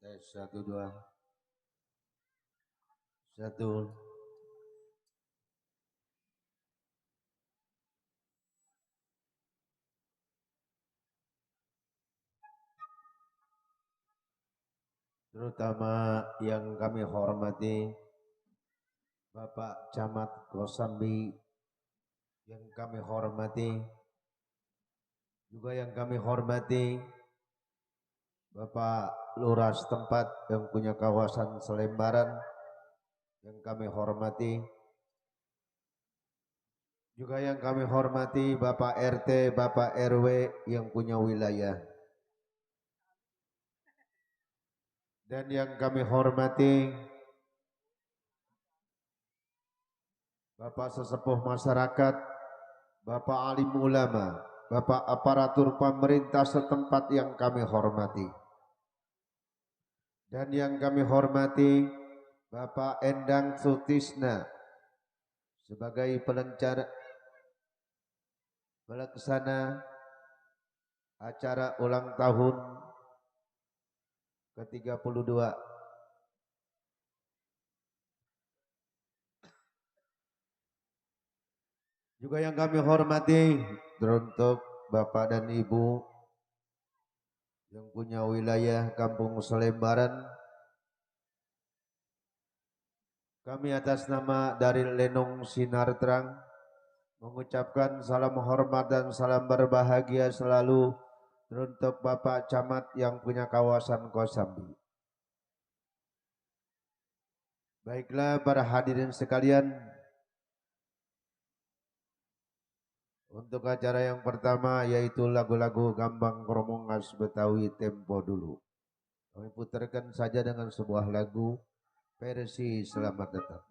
Tes satu dua satu. Terutama yang kami hormati Bapak Camat Kosambi, yang kami hormati juga yang kami hormati Bapak Lurah setempat yang punya kawasan Selembaran, yang kami hormati juga yang kami hormati Bapak RT, Bapak RW yang punya wilayah, dan yang kami hormati Bapak sesepuh masyarakat, Bapak alim ulama, Bapak aparatur pemerintah setempat yang kami hormati, dan yang kami hormati Bapak Endang Sutisna sebagai pelaksana acara ulang tahun ke-32. Juga yang kami hormati teruntuk Bapak dan Ibu yang punya wilayah Kampung Selembaran, kami atas nama dari Lenong Sinar Terang mengucapkan salam hormat dan salam berbahagia selalu teruntuk Bapak Camat yang punya kawasan Kosambi. Baiklah para hadirin sekalian, untuk acara yang pertama yaitu lagu-lagu Gambang Kromong khas Betawi tempo dulu. Kami putarkan saja dengan sebuah lagu versi Selamat Datang.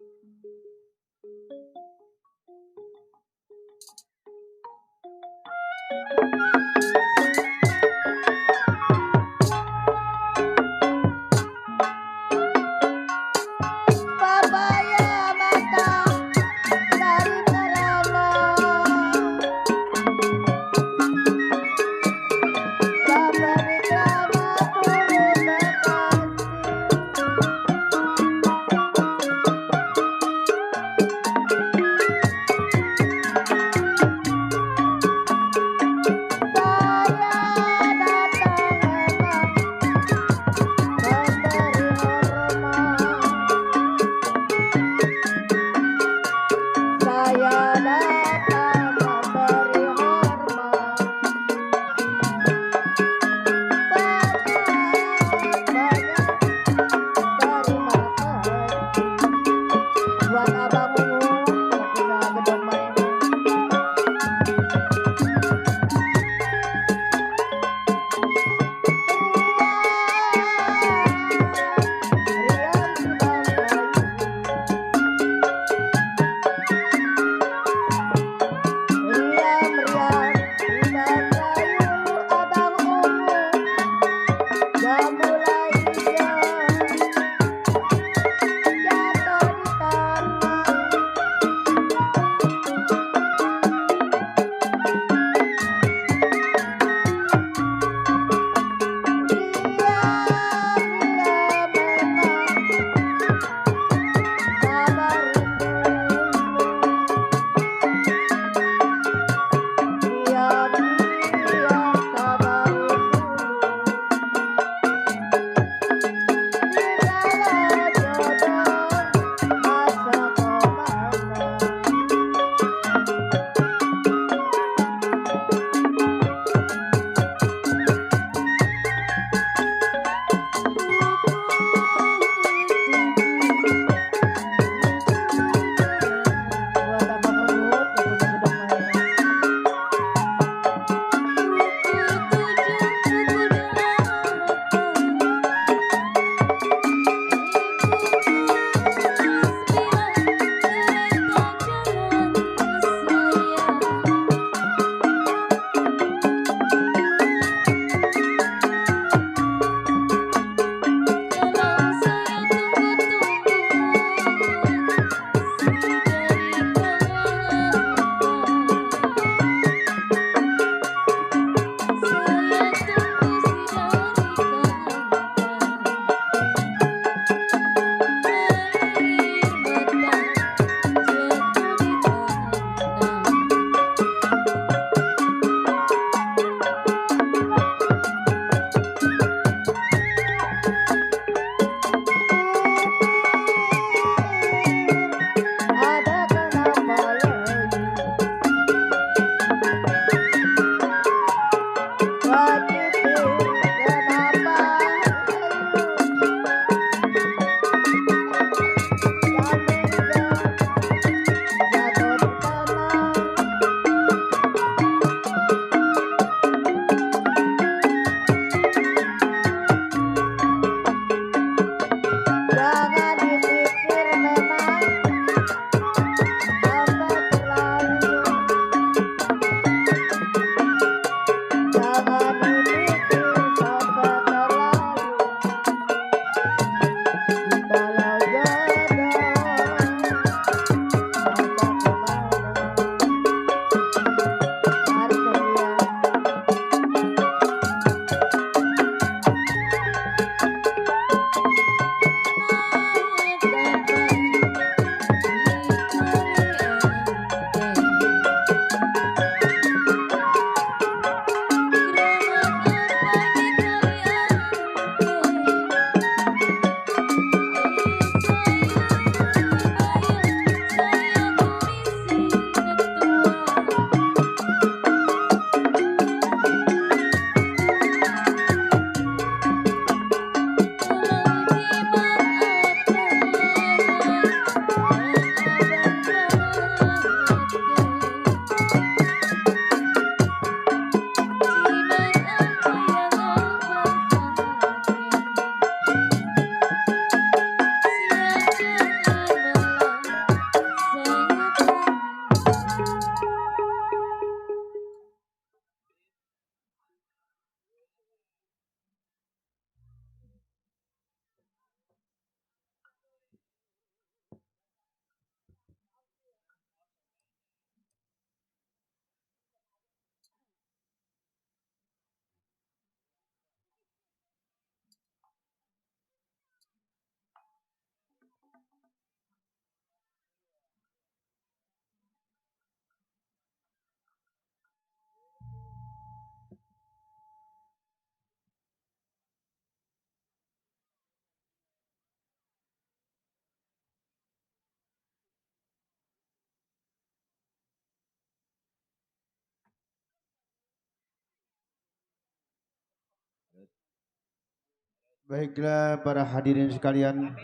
Baiklah para hadirin sekalian,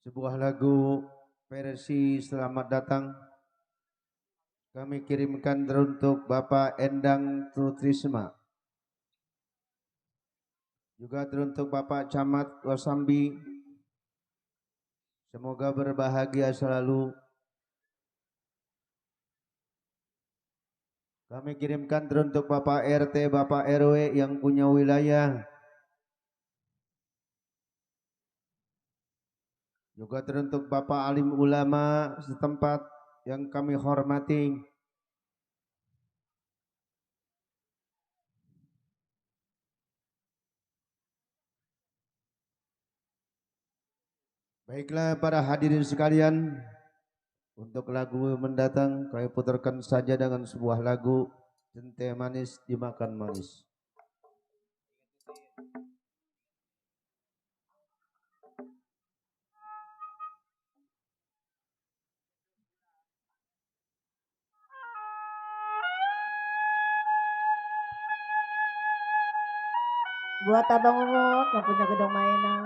sebuah lagu versi Selamat Datang kami kirimkan teruntuk Bapak Endang Trutrisma, juga teruntuk Bapak Camat Kosambi. Semoga berbahagia selalu. Kami kirimkan teruntuk Bapak RT, Bapak RW yang punya wilayah. Juga teruntuk Bapak Alim Ulama setempat yang kami hormati. Baiklah para hadirin sekalian, untuk lagu mendatang kami putarkan saja dengan sebuah lagu Cente Manis Dimakan Manis. Buat Abang Umut yang punya gedung mainan.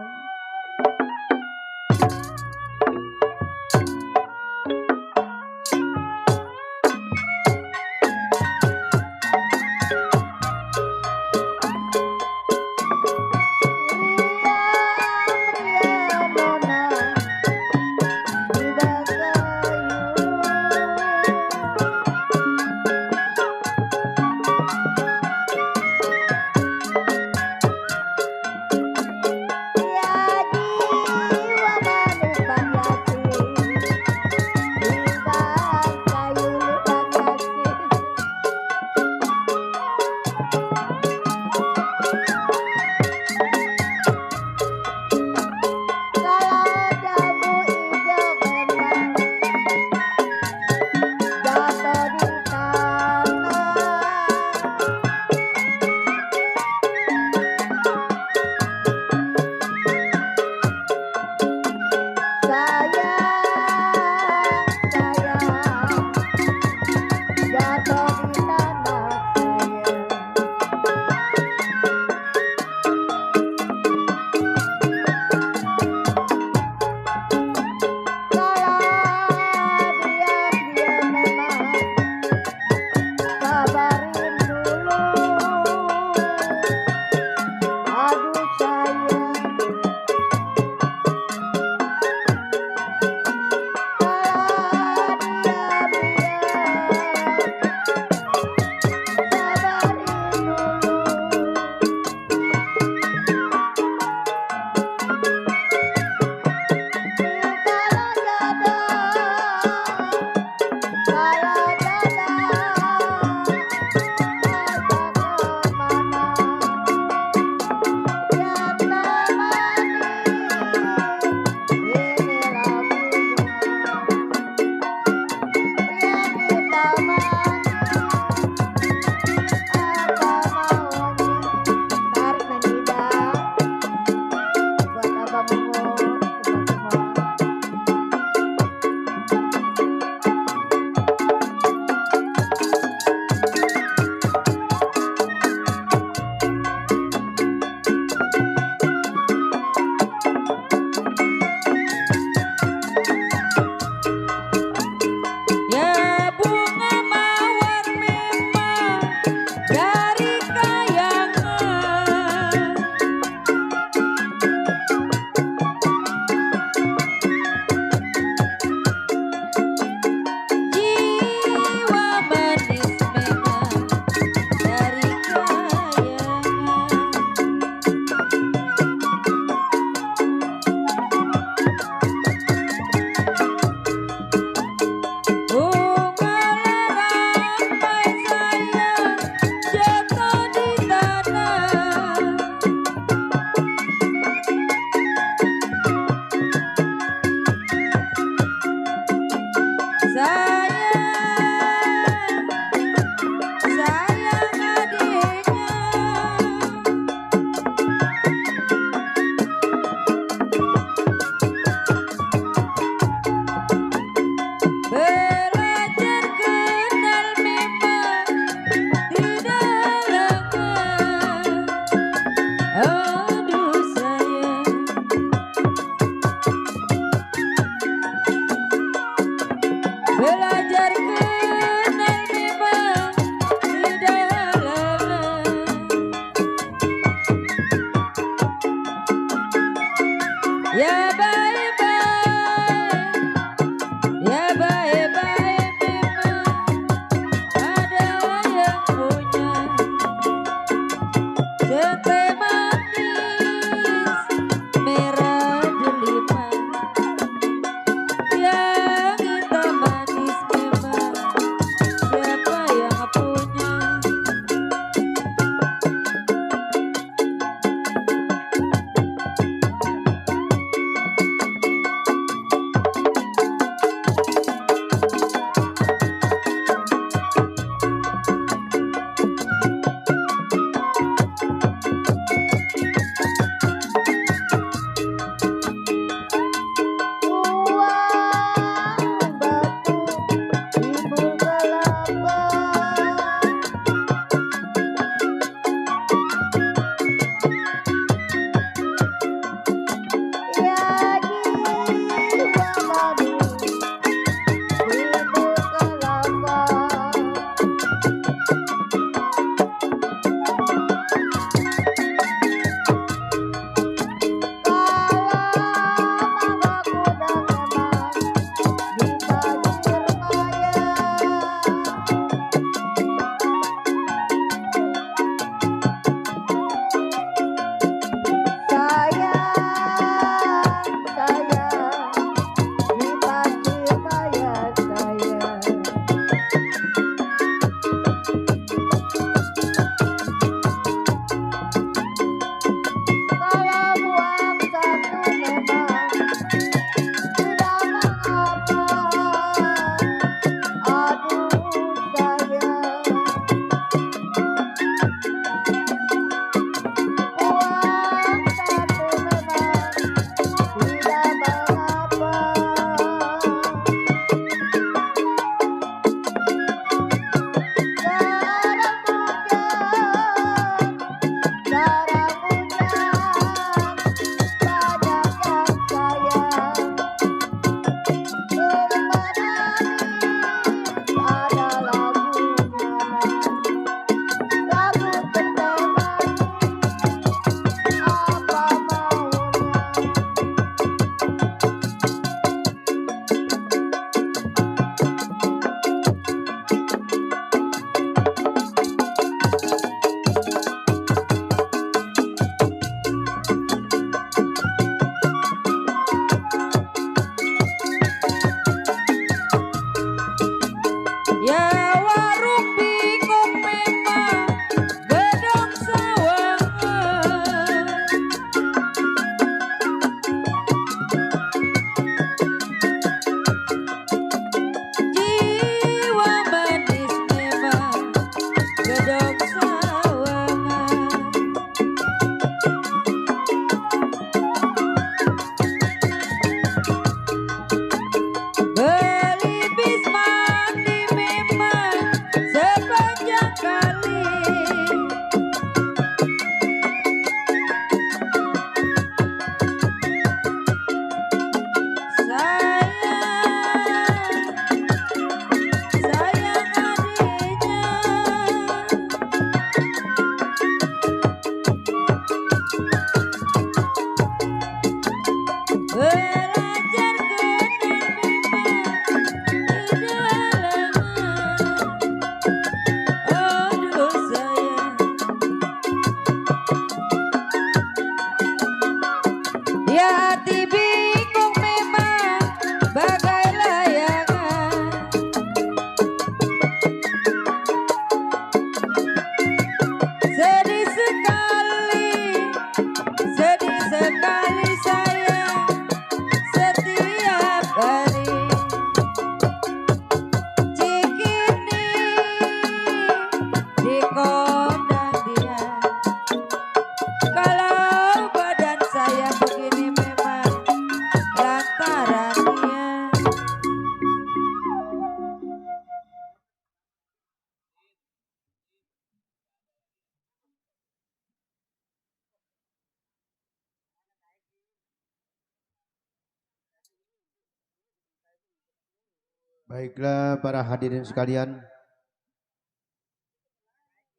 Baiklah para hadirin sekalian,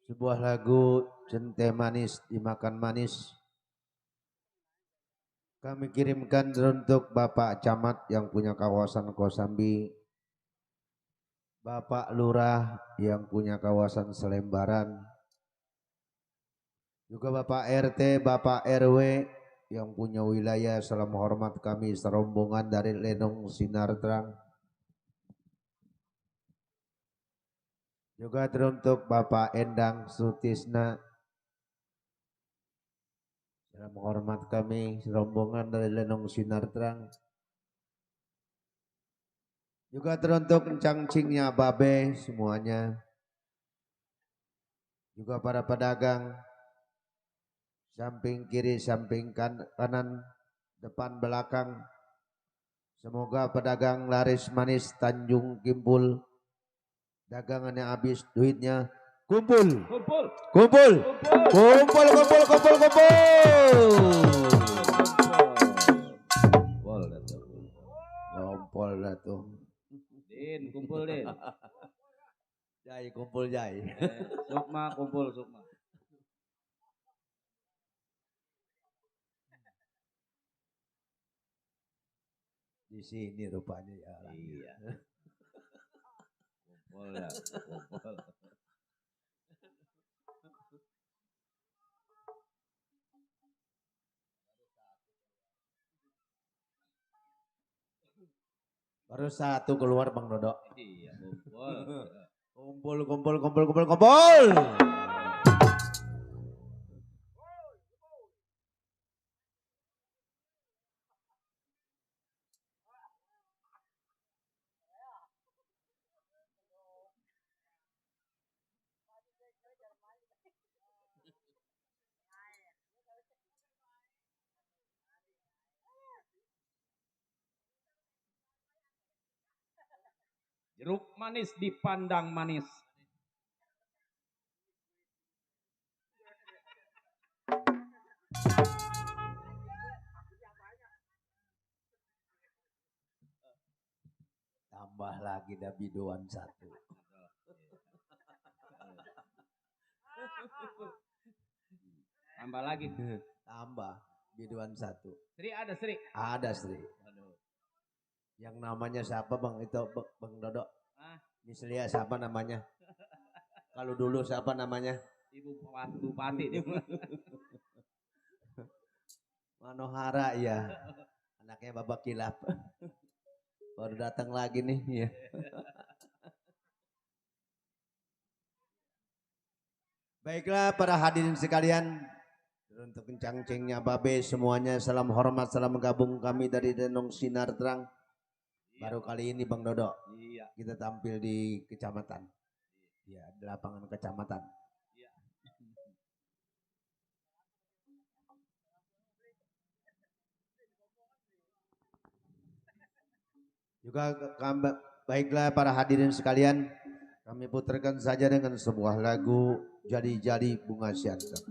sebuah lagu Cente Manis Dimakan Manis kami kirimkan untuk Bapak Camat yang punya kawasan Kosambi, Bapak Lurah yang punya kawasan Selembaran, juga Bapak RT, Bapak RW yang punya wilayah. Salam hormat kami serombongan dari Lenong Sinar Terang. Juga teruntuk Bapak Endang Sutisna. Salam hormat kami serombongan dari Lenong Sinar Terang. Juga teruntuk encang-cingnya Babe semuanya. Juga para pedagang samping kiri, samping kanan, depan belakang. Semoga pedagang laris manis Tanjung Kimpul. Dagangannya habis, duitnya kumpul. Kumpul. Kumpul. Kumpul, kumpul, kumpul, kumpul. Kumpul dah tuh. Din, kumpul Din. Jai, kumpul Jai. Sukma, kumpul Sukma. Di sini rupanya ya. Iya. Kumpul dah, kumpul. Baru satu keluar Bang Dodo. Iya, kumpul. Kumpul, kumpul, kumpul, kumpul, kumpul. Jeruk manis dipandang manis. Tambah lagi dah biduan satu. Tambah lagi. Tambah biduan satu. Sri ada Sri. Ada Sri. Yang namanya siapa Bang itu Bang Dodo? Mislia siapa namanya? Kalau dulu siapa namanya? Ibu Bupati dia. Manohara ya. Anaknya Babak Kilap. Baru datang lagi nih ya. Baiklah para hadirin sekalian, untuk kencang-cengnya Babe semuanya salam hormat, salam gabung kami dari Lenong Sinar Terang. Baru kali ini Bang Dodo, Iya. kita tampil di kecamatan, ya di lapangan kecamatan. Iya. Juga baiklah para hadirin sekalian, kami putarkan saja dengan sebuah lagu Jadi-Jadi Bunga Siantar.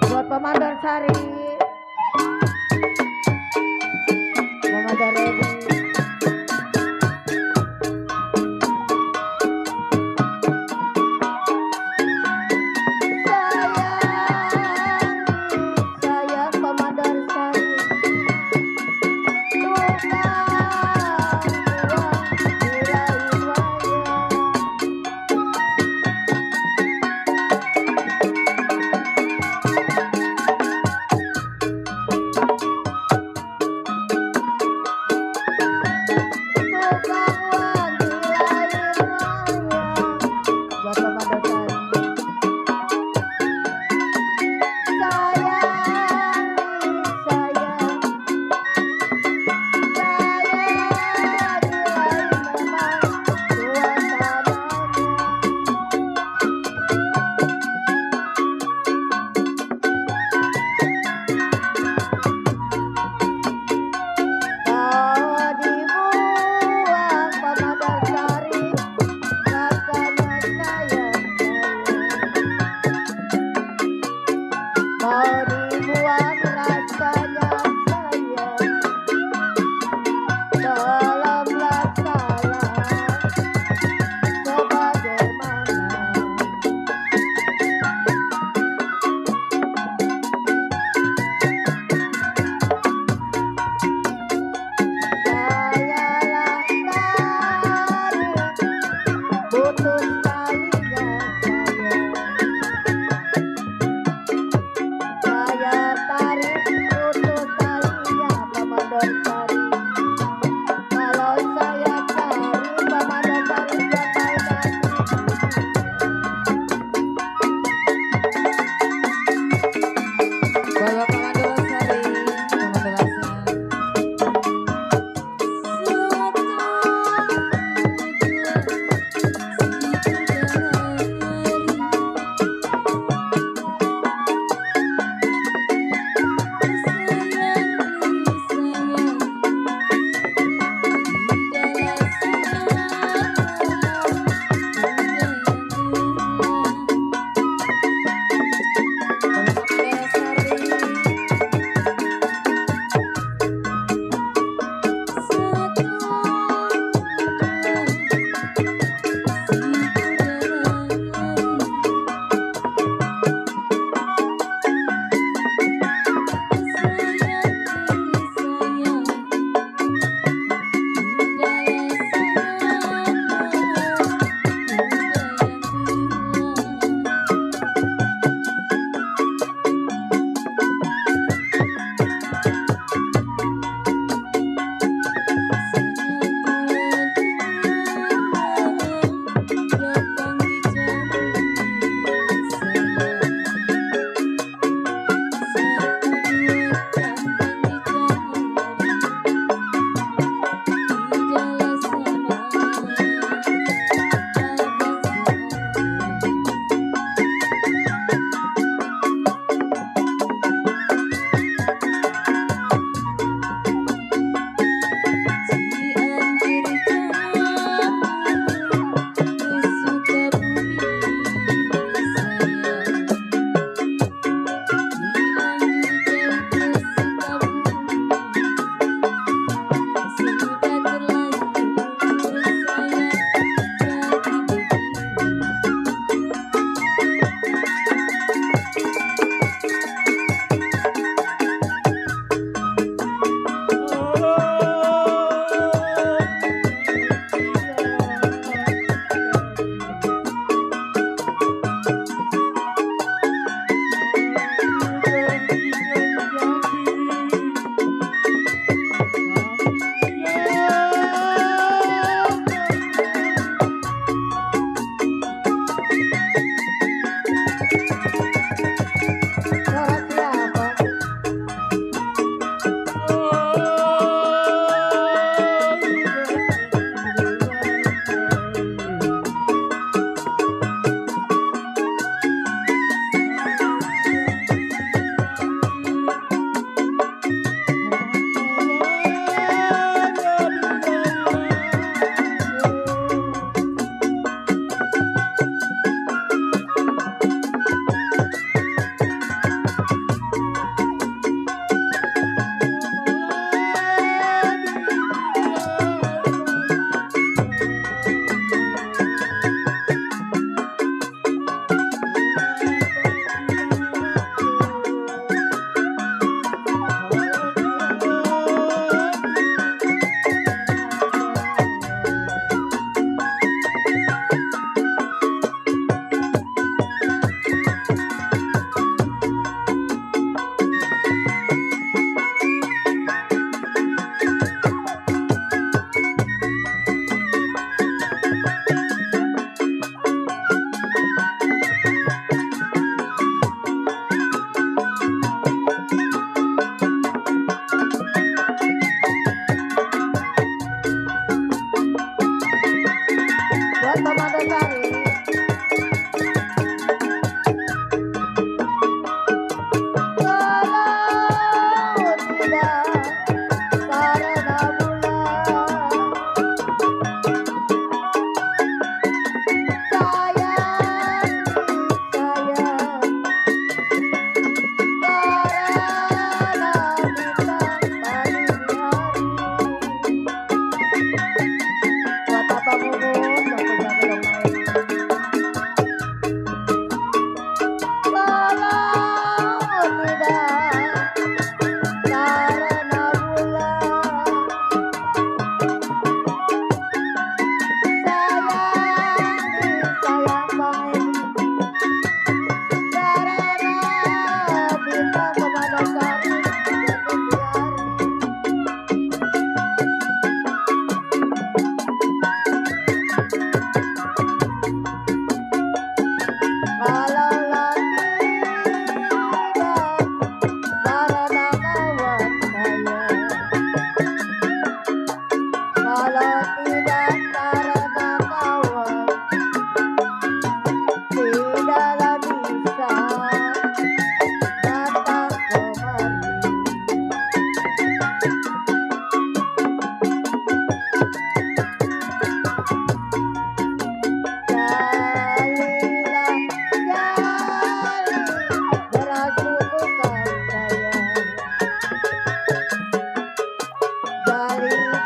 Buat Pemandan Sari. Komandan Redi. Sayang Komandan Sari.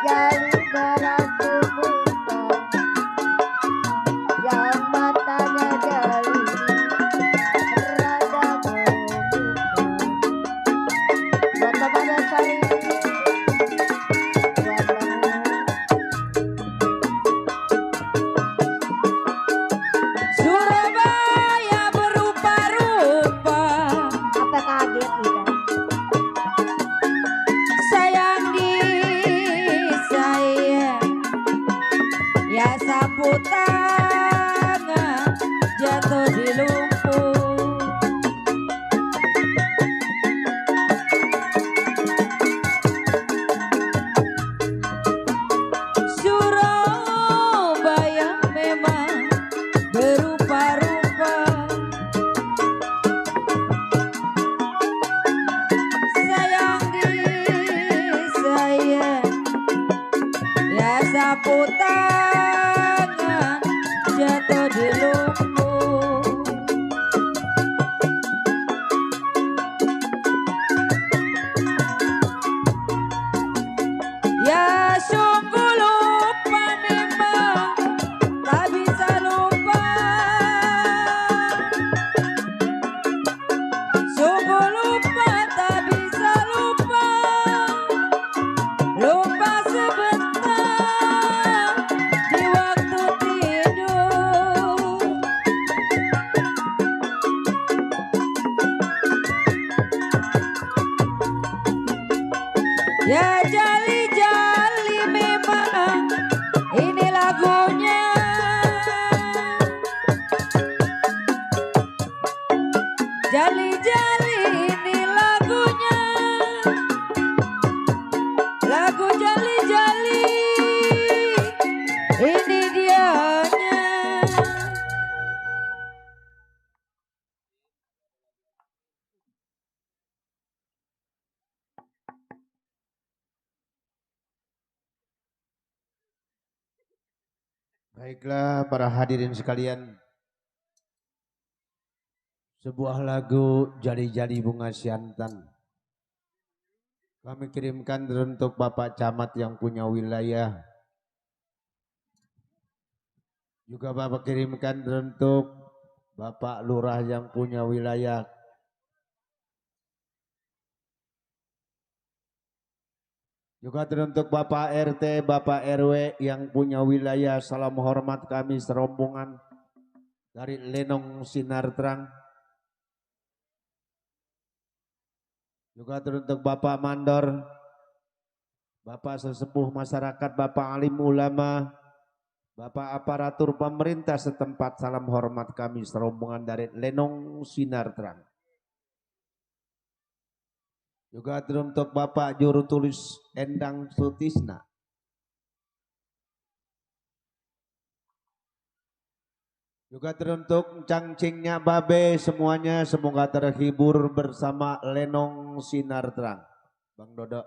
jali berasumukan, yang matanya jali rada memikat. Buat Bapak Dasari, buat kamu. Surabaya berupa-rupa, Apa kaget kita? sayang di saya, ya sapu tangan jatuh di lumpur. Surabaya memang berupa-rupa, sayang di saya, ya sapu tangan jatuh di lumpur. Ya sungguh lupa memang tak bisa lupa, sungguh lupa tak bisa lupa, lupa sebentar di waktu tidur. Ya jali-jali memang ini lagunya, jali-jali ini lagunya, lagu jali-jali ini dianya. Baiklah para hadirin sekalian, sebuah lagu Jali-Jali Bunga Siantan kami kirimkan untuk Bapak Camat yang punya wilayah. Juga Bapak kirimkan untuk Bapak Lurah yang punya wilayah. Juga teruntuk Bapak RT, Bapak RW yang punya wilayah. Salam hormat kami serombongan dari Lenong Sinar Terang. Juga teruntuk Bapak Mandor, Bapak sesepuh masyarakat, Bapak alim ulama, Bapak aparatur pemerintah setempat. Salam hormat kami serombongan dari Lenong Sinar Terang. Juga teruntuk Bapak Juru Tulis Endang Sutisna. Juga teruntuk cangcingnya Babe semuanya, semoga terhibur bersama Lenong Sinar Terang. Bang Dodo,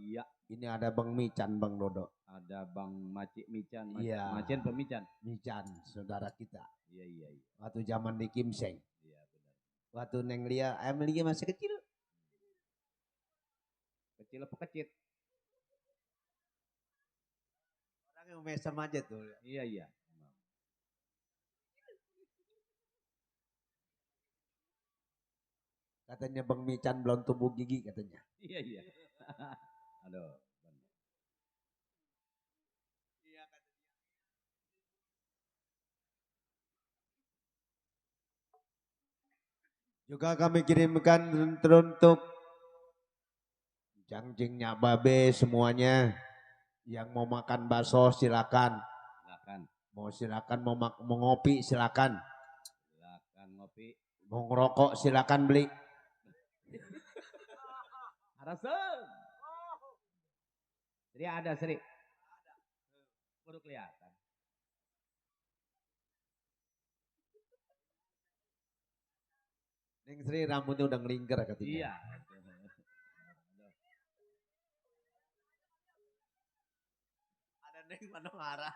Iya, ini ada Bang Mican, Bang Dodo. ada Bang Macik Mican, Iya. Macen Pemican. Mican, saudara kita. Iya, iya, iya. Waktu zaman di Kimseng. Iya, benar. Waktu Neng Lia, Lia masih kecil. Kecil apa kecil? Orang yang mesem aja tuh. Iya, iya. Katanya Bang Mican belum tumbuh gigi katanya. Iya, iya. Aduh. Juga kami kirimkan teruntuk cangcingnya Babe semuanya. Yang mau makan bakso silakan. Silakan. Mau ngopi silakan. Silakan ngopi. Mau ngerokok silakan beli. Harasem. Sri ada Sri. Baru kelihatan. Neng Sri rambutnya udah ngelingker katanya. Iya. Ada Neng Manohara.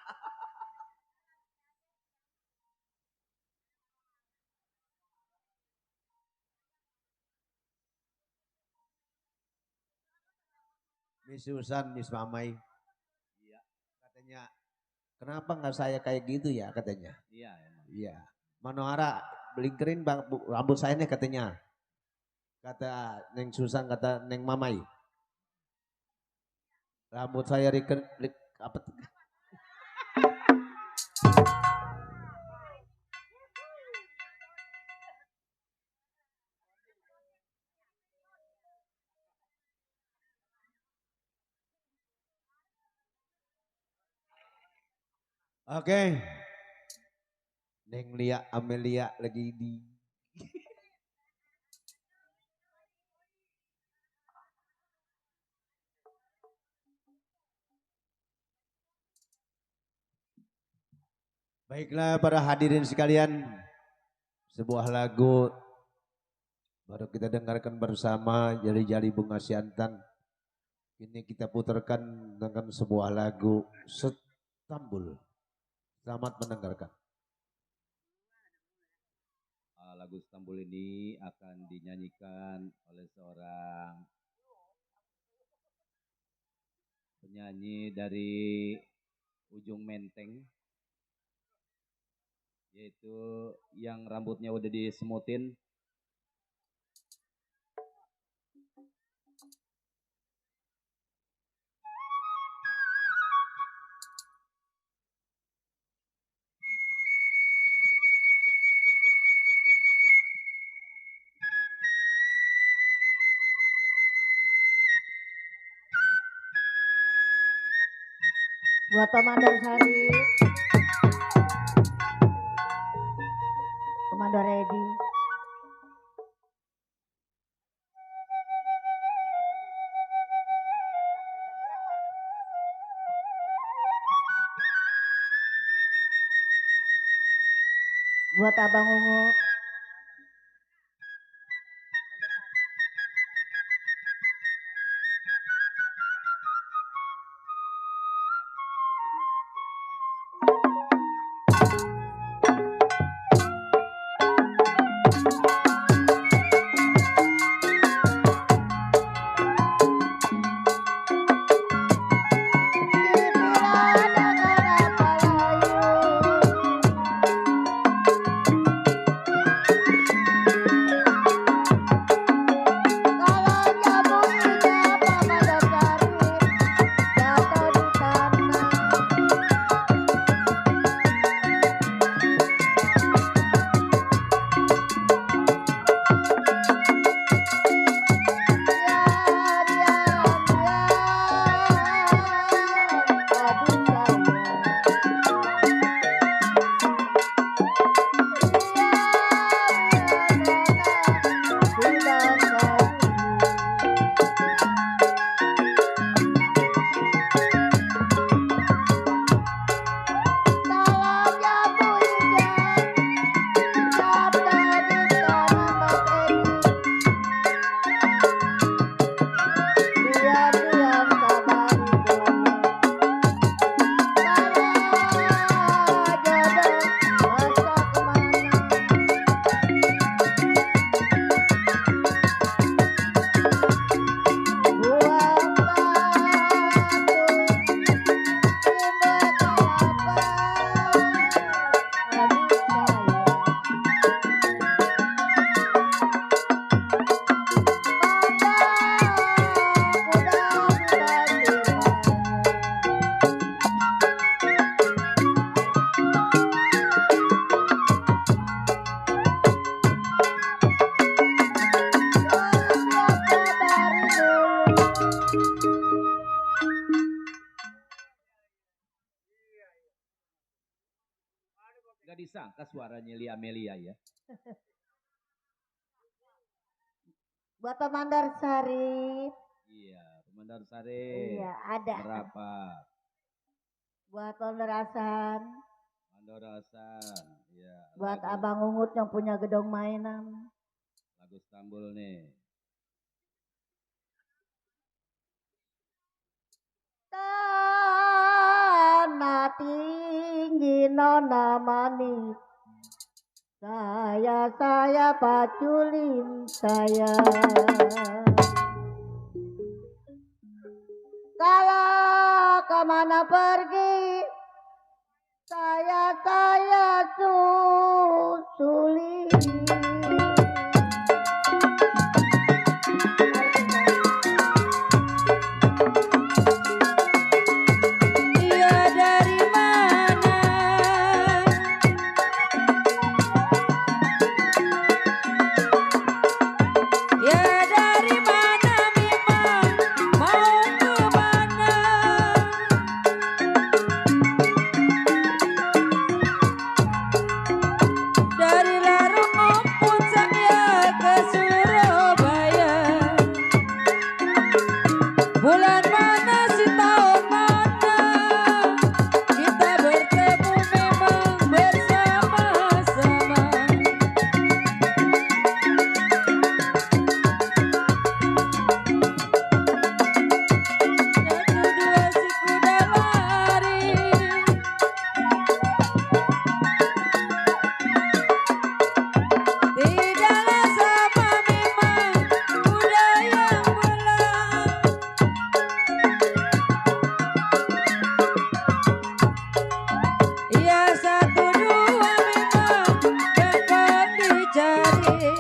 Miss Susan, Miss Mamai. Katanya, kenapa nggak saya kayak gitu ya katanya. Iya emang. Iya. Manohara belingkerin bang rambut saya nih katanya. Kata Neng Susan, kata Neng Mamai. Rambut saya apa? Oke. Neng Lia Amelia lagi di. Baiklah para hadirin sekalian, sebuah lagu baru kita dengarkan bersama Jali-Jali Bunga Siantan. Ini kita putarkan dengan sebuah lagu Setambul. Selamat mendengarkan. Lagu Istanbul ini akan dinyanyikan oleh seorang penyanyi dari ujung Menteng, yaitu yang rambutnya udah disemutin. Buat Komandor Sari, Komandor Edi. Buat Abang Ungu. Gak disangka suaranya Lia Amelia ya. Buat Komandor Sari. Iya, Komandor Sari. Iya, ada. Berapa? Buat Komandor Hasan. Komandor Hasan. Iya. Buat lagu, Abang Ungut yang punya gedung mainan. lagu Istanbul nih. Tanah tinggi nona manis, saya paculin saya. Kalau kemana pergi saya susuli. Ia dari mana? Ya dari mana memang mau kemana? Dari Larung Ngumpul saya ke Surabaya. Bulan mana sih tahun mana kita bertemu memang bersama-sama. Satu dua si kuda lari, tidaklah sama memang kuda yang belah. Iya satu dua memang yang kau dicari.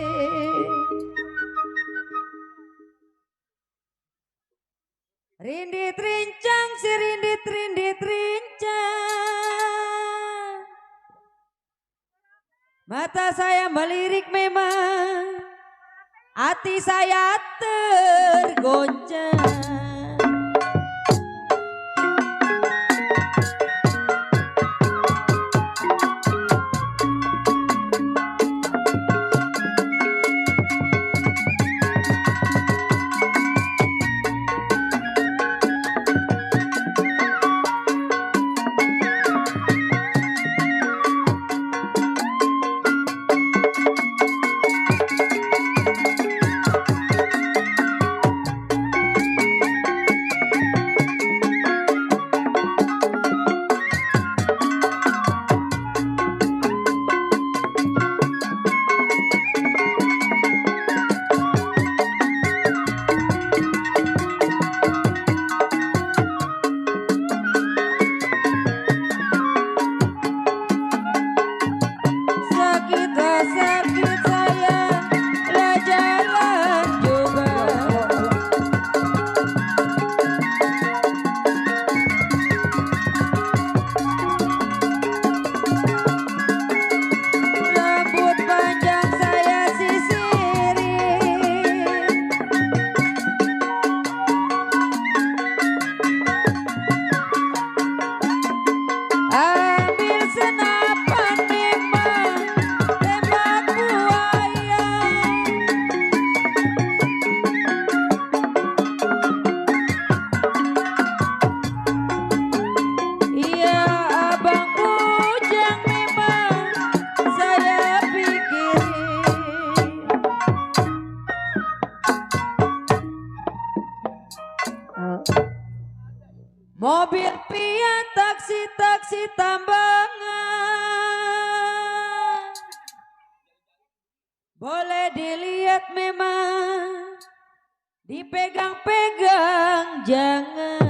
Rindit rincang si rindit rincang. Mata saya melirik memang, hati saya tergoncang. Sakit saya lah jalan juga. Rambut panjang saya sisirin, ambil senapan memang tembak buaya. Iya abang bujang memang saya pikirin. Mobil pian taksi tambangan, boleh dilihat memang, dipegang-pegang jangan.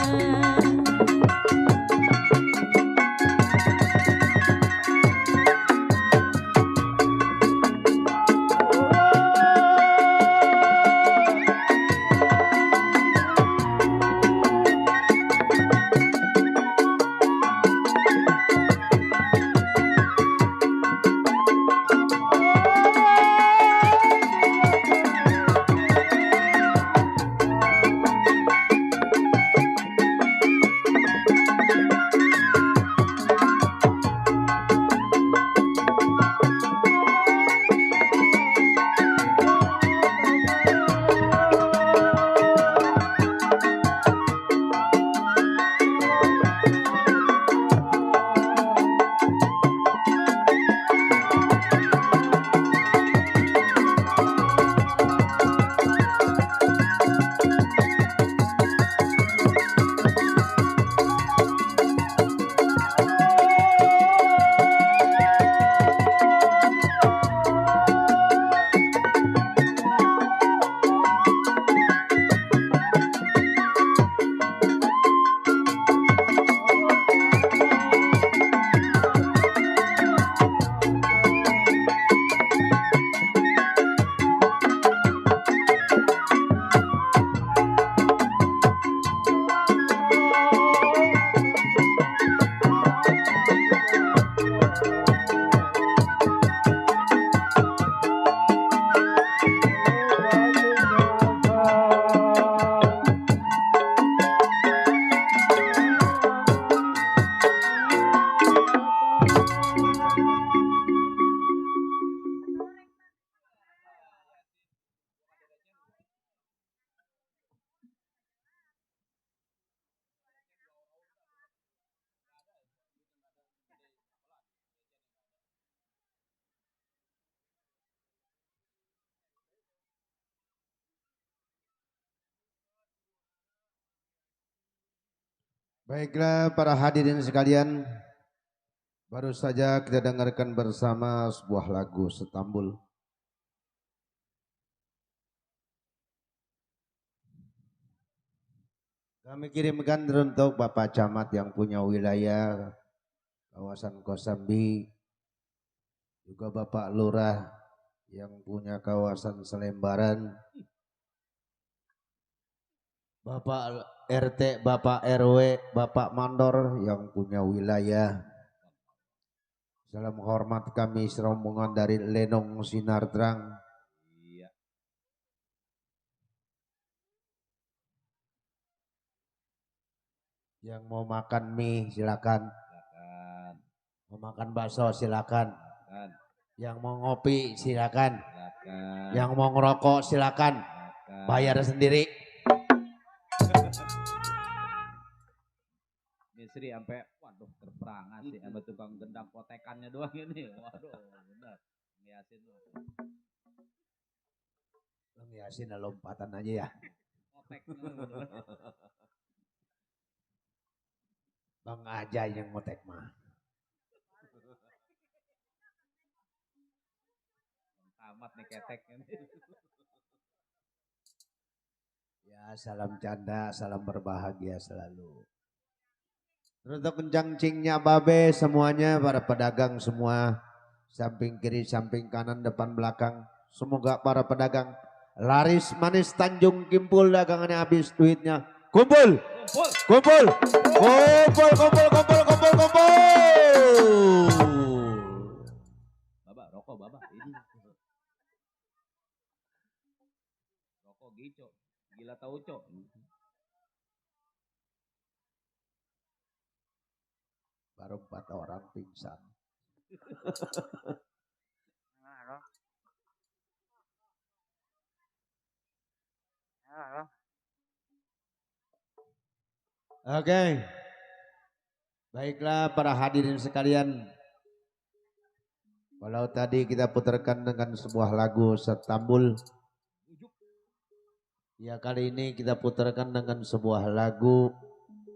Baiklah para hadirin sekalian, baru saja kita dengarkan bersama sebuah lagu Setambul. Kami kirimkan untuk Bapak Camat yang punya wilayah kawasan Kosambi, juga Bapak Lurah yang punya kawasan Selembaran, Bapak RT, Bapak RW, Bapak Mandor yang punya wilayah. Salam hormat kami serombongan dari Lenong Sinar Terang. Iya. Yang mau makan mie silakan. Silakan. Mau makan bakso silakan. Silakan. Yang mau ngopi silakan. Silakan. Yang mau ngerokok silakan. Silakan. Bayar sendiri. Istri sampai waduh terperangas sih sama tukang gendang potekannya doang ini. Waduh, benar. Ngiasin lu. Lu ngiasin lompatan aja ya. Potek. Bang aja yang ngotek mah. Tamat nih ketek ini. Ya salam canda, salam berbahagia selalu. Untuk kencangcingnya babe semuanya, para pedagang semua, samping kiri, samping kanan, depan, belakang. Semoga para pedagang laris manis Tanjung Kimpul dagangannya habis duitnya. Kumpul, kumpul, kumpul, kumpul, kumpul, kumpul, kumpul. Baba, rokok baba ini. Rokok gico, gila tau cok. Baru 4 orang pingsan. Oke. Baiklah para hadirin sekalian. Kalau tadi kita putarkan dengan sebuah lagu Setambul, ya kali ini kita putarkan dengan sebuah lagu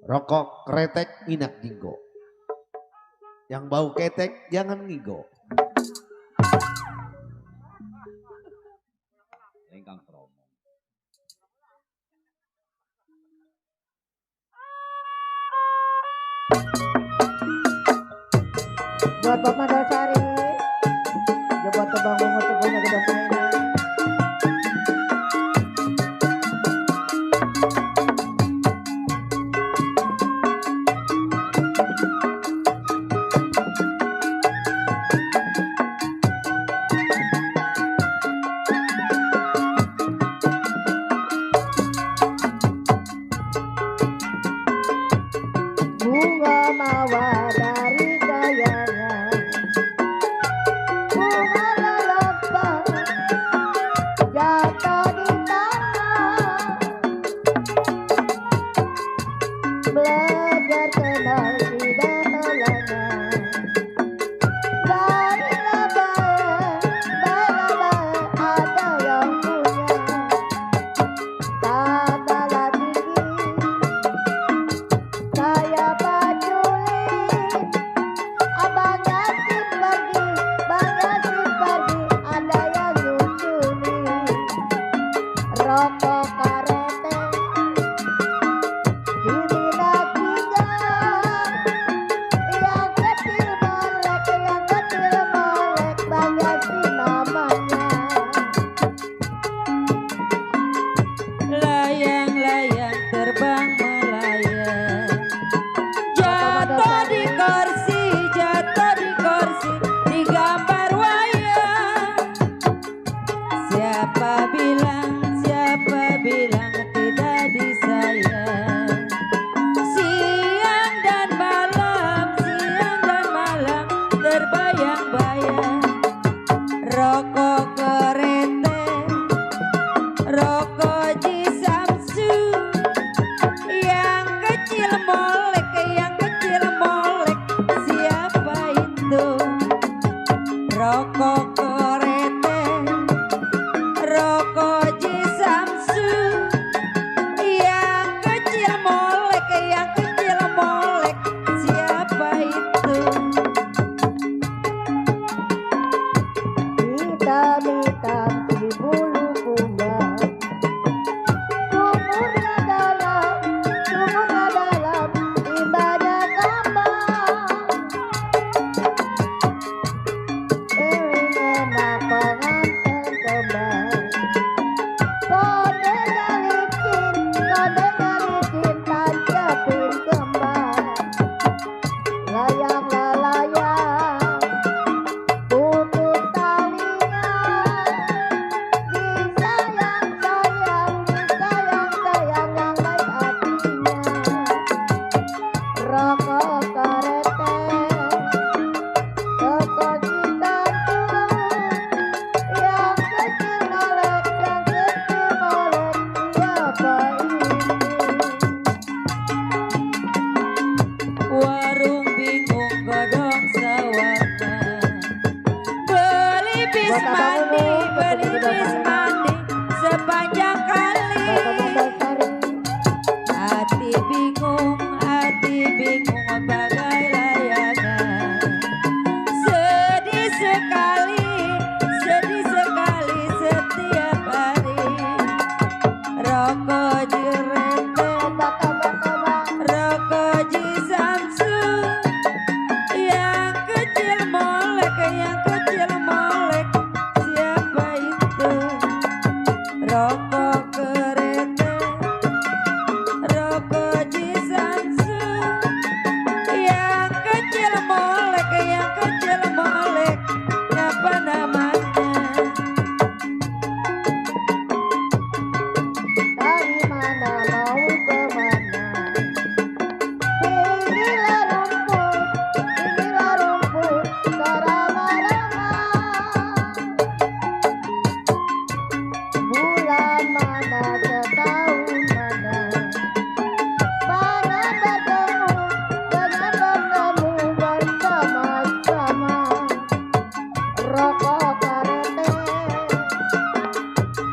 Rokok Kretek Inak Jinggo. Yang bau ketek jangan ngigo. Lengkang promo. Buat Bapak Mandor Sari, juga buat Bang Mungut punya gedung mainan. Bunga mawar dari kayangan, bunga lelapang jatuh di tangan. Belajar kenal tidak halangan, baiklah baik ada yang punya tatalah tinggi. Saya peduli rokok karete toko cinta yang kecil molek siapa ini Warung bingung godong sawarna Beli bis Buat abang mandi, Ulu, beli betul-betul bis main. mandi Sepanjang kali Bapak Mandasari Hati bingung bagai layangan Sedih sekali setiap hari Rokok jirete, rokok ji Samsu Yang kecil molek, siapa itu? Rokok kereta, rokok ji Samsu Yang kecil molek, apa namanya? dari mana mau kemana inilah rumput serama-rama bulan mana setahun mana pengen bertemu bersama-sama rokok karete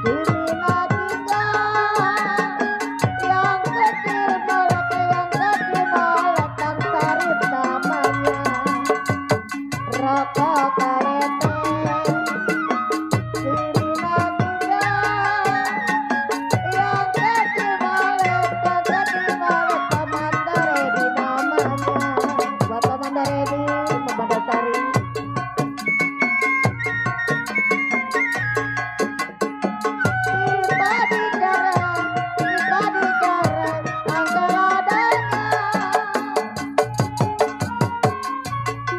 Dimina tiga yang kecil molek dan sarip namanya rokok karete Dimina tiga yang kecil molek Pamandaredi namanya buat Pamandaredi Memandasari Tiba bicara angkel adanya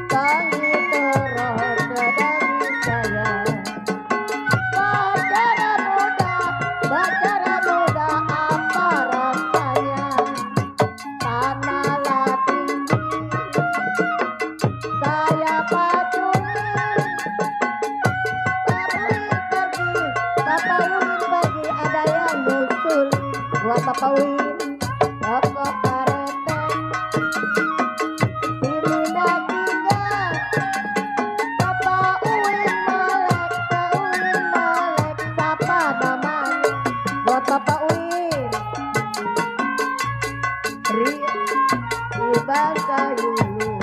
Tangi terus sedang saya Bacara muda apa rasanya Tanahlah tinggi saya paculi Bapak Ulin pergi ada yang nyusul buat Bapak Ulin rokok karete Dimina tiga Bapak Ulin molek siapa namanya buat Bapak Ulin Ribasa dulu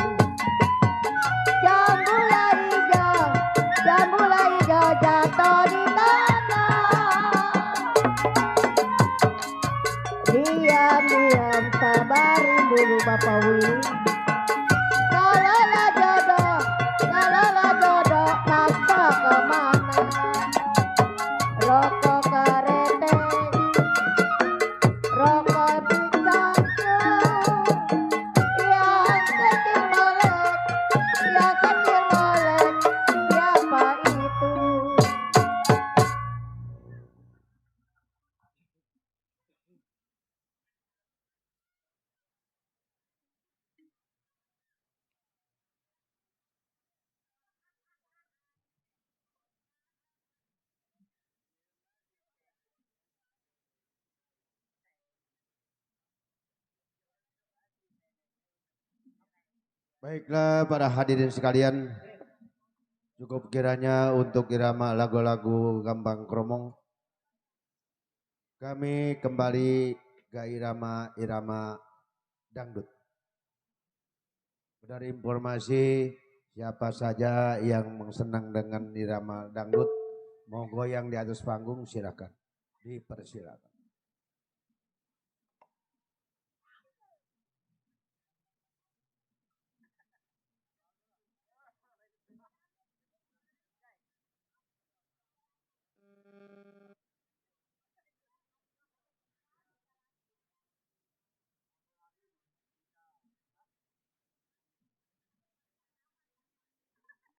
Jambula hijau jatuh di tanah Diam-diam sabarin dulu Bapak Willy Kalaulah jodoh Nasa kemana Rokok karete Rokok disansu Yang kecil molek Siapa itu Baiklah para hadirin sekalian, cukup kiranya untuk irama lagu-lagu Gambang Kromong. Kami kembali ke irama dangdut. Dari informasi siapa saja yang senang dengan irama dangdut, mau goyang di atas panggung silakan, dipersilakan.